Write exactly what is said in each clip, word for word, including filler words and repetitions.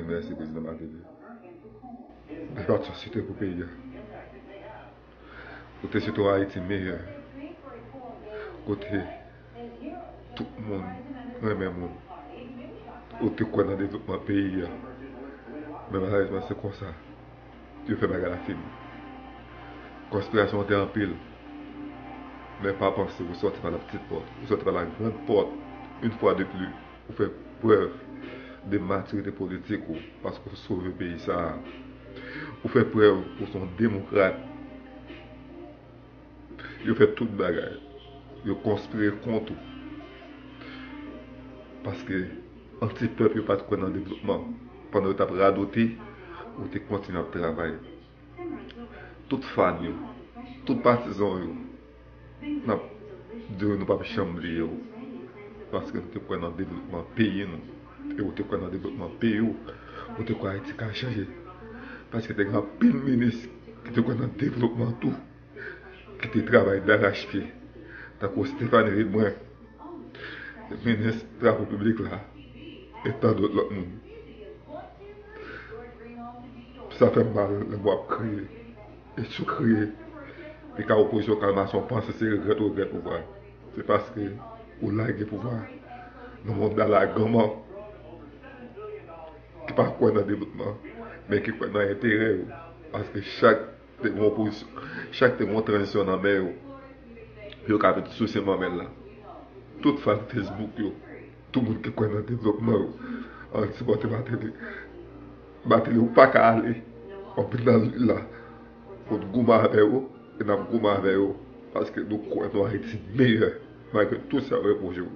Mèsi, Prezidan Martelly. Depatman Sid te pou peyi a. Ou te site yon Ayiti meyè. Kote tout moun renmen moun. Ou te kwè nan devlopman peyi a. Men malerezman, se konsa yo fè bagay la fini. Konspirasyon an te anpil. Men pa panse ou sòti pa la pitit pòt. Ou sòti pa la grann pòt. Yon fwa de plis, ou fè prèv de matirite politik ou, paske ou sove peyi sa a. Ou fè prèv ou se yon demokrat. Yo fè tout bagay. Yo konspire kont ou. Paske anti-pèp yo pa t kwè nan devlopman. Pandan yo t ap radote, ou te kontinye ap travay. Tout fan yo, tout patizan yo, n ap di yo nou p ap janm bliye w. Paske nou te kwè nan devlopman peyi nou. E ou te kwè nan devlopman peyi w. Ou te kwè Ayiti ka chanje. Paske te gen anpil minis ki te kwè nan devlopman tou, ki te travay darachpye. Tankou Stéphanie Lebrun, minis Travo Piblik la, e tan dòt lòt moun. Sa fè m mal lè m wè w ap kriye. E si w kriye, pika opozisyon kalmasyon, panse se regrèt ou regrèt pouvwa. Se paske ou lage pouvwa nan yon dalaganman ki pa kwè nan devlopman, men ki kwè nan enterè yo. Paske chak te gen opozisyon, chak te gen tranzisyon nan men yo, yo ka vin souse manmèl la. Tout fan Facebook yo, tout moun ki kwè nan devlopman yo, ann sipòte Martelly. Martelly, ou pa ka ale, w ap vin nan lit la. Ou t goumen avè yo, e n ap goumen avè yo, paske nou kwè nan Ayiti meyè, malgre tout sa yo repwoche w.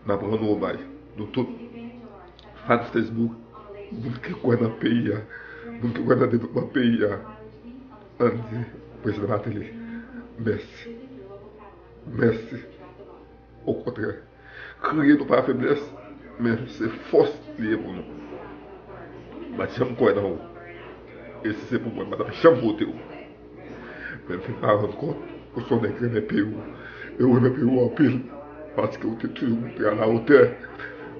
N ap rann ou omaj, nou tout, fan Facebook, moun ki kwè nan peyi a, moun ki kwè nan devlopman peyi a, ann di Prezidan Martelly, mèsi. Mèsi. Okontrè, kriye nou pa feblès, men se fòs li ye pou nou. M pa t janm kwè nan ou. E si se pou mwen, m pa t ap janm vote w. Men m fin pa rann kont ou se yon nèg renmen peyi w. E ou renmen peyi w anpil. Paske ou te toujou montre a la wotè.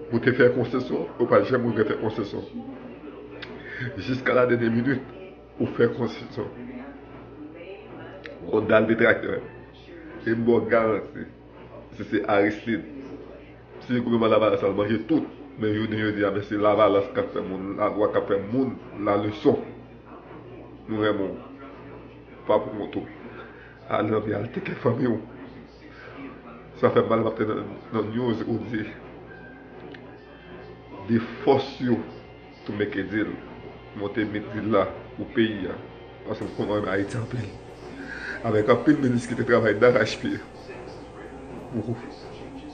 Ou te fè konsesyon, ou pa janm regrèt fè konsesyon. Jiska la dènyè minit, ou fè konsesyon. Ou dal detraktè. E m ba w garanti. Si se Aristide, si se gouvènman Lavalas la, l manje tout. Men jounen jodi a, men se Lavalas k ap fè moun lalwa, k ap fè moun laleson. Nou renmen w. Pa pou kont ou. Ale nan vi, al teke fanmi w. Sa fè m mal, m ap tande nan, nan news ou di de fòs yo to make a deal, monte met deal la pou peyi a, paske m konn renmen Ayiti anpil. Avèk anpil minis ki te travay darachpye pou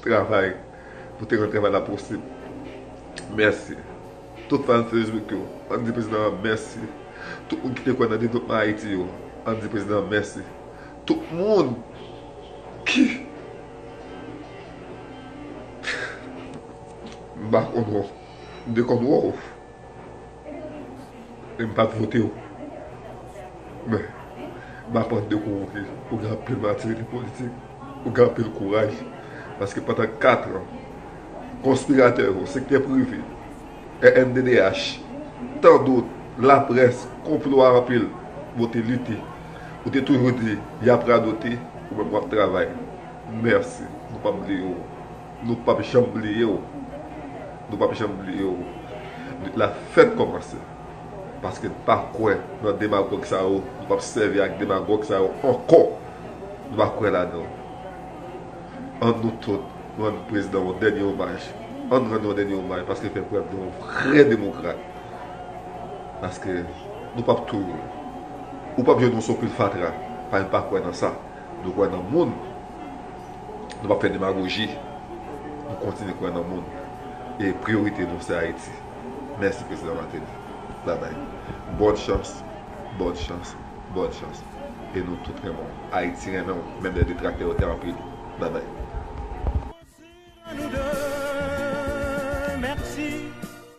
travay, pou te rann travay la posib. Mèsi. Tout fan Facebook yo, ann di prezidan an mèsi. Tout moun ki te kwè nan devlopman Ayiti yo, ann di prezidan an mèsi. Tout moun ki, m pa konn wè w, m te konn wè w, e m pa t vote w. Men, m aprann de ou ke ou gen anpil matirite politik, ou gen anpil kouraj, paske pandan kat an, konspiratè yo, sektè prive, R N D D H, tandot, laprès, konplo a anpil, ou te lite, ou te toujou di, y ap radote, ou menm w ap travay. Mèsi, nou p ap bliye w. Nou p ap janm bliye w. Nou p ap janm bliye w. Lit la fèk kòmanse. Paske n pa kwè nan demagòg sa yo. Nou p ap sèvi ak demagòg sa yo ankò. Nou pa kwè ladan yo. Ann nou tout, nou rann prezidan yon dènye omaj. Ann rann yon dènye omaj, paske l fè prèv de yon vrè demokrat. Paske nou p ap touye w. Ou p ap jwenn yon sou pil fatra. Paske n pa kwè nan sa. Nou kwè nan moun. Nou p ap fè demagoji. Nou kontinye kwè nan moun. E priyorite nou, se Ayiti. Mèsi, Prezidan Martelly. Babay. Bòn chans. Bòn chans. Bòn chans. E nou tout renmen w. Ayiti renmen w. Menm lè detraktè yo te anpil. Babay.